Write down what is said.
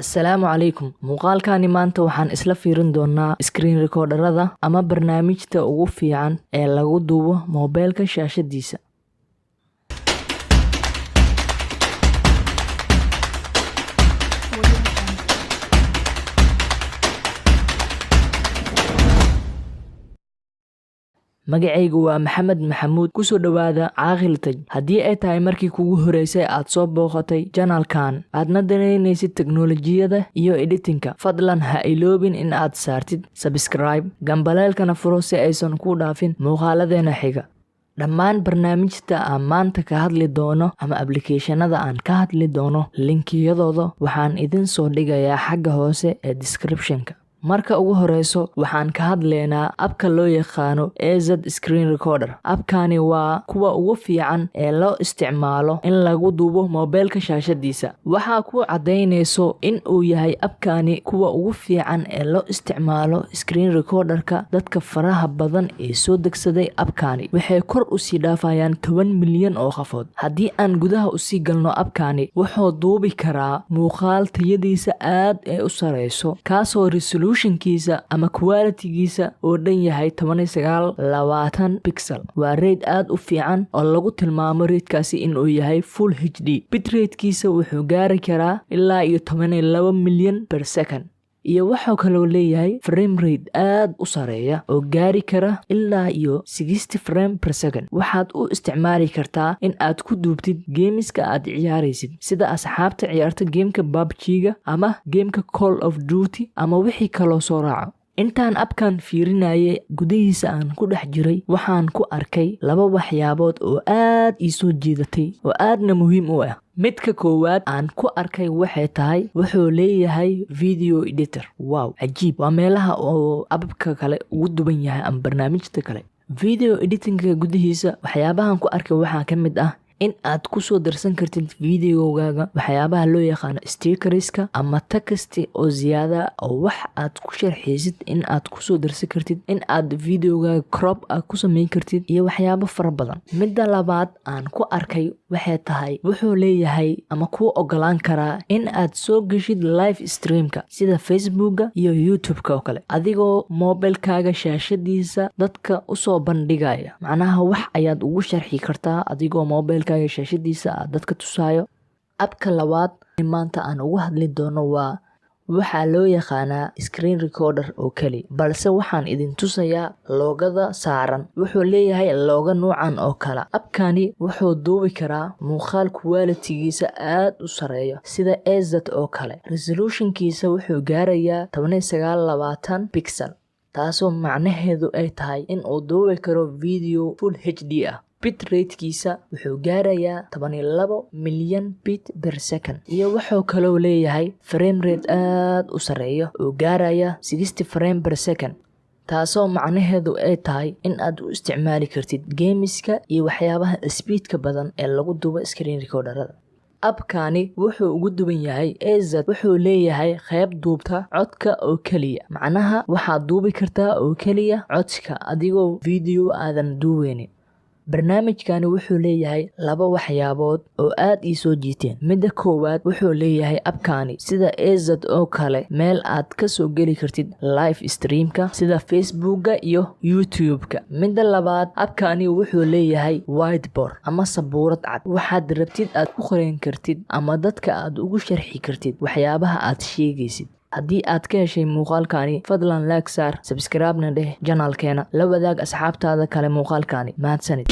Asalaamu calaykum. Muuqaalkani maanta waxaan isla fiirin doonaa screen recorderada ama barnaamijta ugu fiican ee lagu duubo moobeelka shaashadiisa. Magacaygu waa Maxamed Maxamuud. Kusoo dhowaada Caaqil Taj. Haddii ay tahay markii kugu horeysay aad soo booqatay channelkan, aadna danaynaysid teknolojiyada iyo editingka, fadlan ha iloobin in aad saartid subscribe, gambaleelkana furo si aysan ku dhaafin muuqaaladeena xiga. Dhammaan barnaamijta aan maanta ka hadli doono ama applicationada aan ka hadli doono, linkiyadooda waxaan idin soo dhigayaa xagga hoose ee descriptionka. Marka ugu horeyso, waxaan ka hadlaynaa appka loo yaqaano AZ Screen Recorder. Appkani waa kuwa ugu fiican ee loo isticmaalo in lagu duubo moobeelka shaashadiisa. Waxaa ku cadaynayso in uu yahay appkani kuwa ugu fiican ee loo isticmaalo screen recorderka, dadka faraha badan ee soo degsaday appkani waxay kor usii dhaafayaan 10 milyan oo qofood. Haddii aan gudaha usii galno, appkani wuxuu duubi karaa muuqaal tayadiisa aad ee u sareyso, kaasoo resolutionkiisa ama qualitygiisa oo dhan yahay 1920 pixel. Waa rate aad u fiican oo lagu tilmaamo ratekaasi inuu yahay full HD. Bitratekiisa wuxuu gaari karaa ilaa iyo 12 milyan per second, iyo waxuu kaloo leeyahay frame rate aad u sareeya oo gaari kara ilaa iyo 60 frame per second. Waxaad u isticmaali kartaa in aad ku duubtid gameska aad ciyaaraysid, sida asxaabta ciyaarta gameka PUBG-ga ama gameka Call of Duty ama wixii kaloo soo raaco. Intaan appkan fiirinayay, gudihiisa aan ku dhex jiray, waxaan ku arkay laba waxyaabood oo aad ii soo jiidatay oo aadna muhiim u ah. Midka koowaad aan ku arkay waxay tahay, wuxuu leeyahay video editor. Wow, cajiib! Waa meelaha oo appabka kale ugu duwan yahay ama barnaamijta kale. Video editingka gudihiisa waxyaabahan ku arkay waxaa ka mid ah in aad kusoo darsan kartid videogaaga waxyaabaha loo yaqaano stickerska ama text oo ziyaada oo wax aad ku sharxaysid, in aad kusoo darsan kartid, in aad videogaaga crop aad ku sameyn kartid iyo waxyaabo fara badan. Midda labaad aan ku arkay waxay tahay, wuxuu leeyahay ama kuu ogolaan karaa in aad soo geshid live streamka sida Facebooka iyo YouTube-ka oo kale, adigoo mobilkaaga shaashadiisa dadka usoo bandhigaya. Macnaha, wax ayaad ugu sharxi kartaa adigoo mobilkaaga shaashadiisa aad dadka tusaayo. Appka labaad maanta aan ugu hadli doono waa waxaa loo yaqaanaa screen recorder oo keli, balse waxaan idin tusayaa logoda saaran. Wuxuu leeyahay logo nuucan oo kale. Appkani wuxuu duubi karaa muuqaal qualitygiisa aad u sareeyo sida ezad oo kale. Resolutionkiisa wuxuu gaarayaa 1920 pixel, taasoo macnaheedu ay tahay in uu duubi karo video full HD ah. Bitratekiisa wuxuu gaarayaa 12 milyan bit per second, iyo wuxuu kaloo leeyahay frame rate aad u sareeyo oo gaaraya 60 frame per second, taasoo macnaheedu ay tahay in aad u isticmaali kartid gameska iyo waxyaabaha speedka badan ee lagu duubo screen recorderada. Appkani wuxuu ugu duwan yahay ezad, wuxuu leeyahay qeyb duubta codka oo keliya. Macnaha, waxaad duubi kartaa oo keliya codka adigoo video aadan duubeynin. Barnaamijkani wuxuu leeyahay laba waxyaabood oo aad ii soo jiiteen. Midda koowaad, wuxuu leeyahay appkani sida ezad oo kale meel aad kasoo geli kartid live streamka sida Facebooka iyo YouTube-ka. Midda labaad, appkani wuxuu leeyahay whiteboard ama sabuurad cad, waxaad rabtid aad ku qoran kartid ama dadka aad ugu sharxi kartid waxyaabaha aad sheegaysid. Haddii aad ka heshay muuqaalkani, fadlan like saar, subscribe-na dheh channelkeena, la wadaag asxaabtaada kale muuqaalkani. Mahadsanid.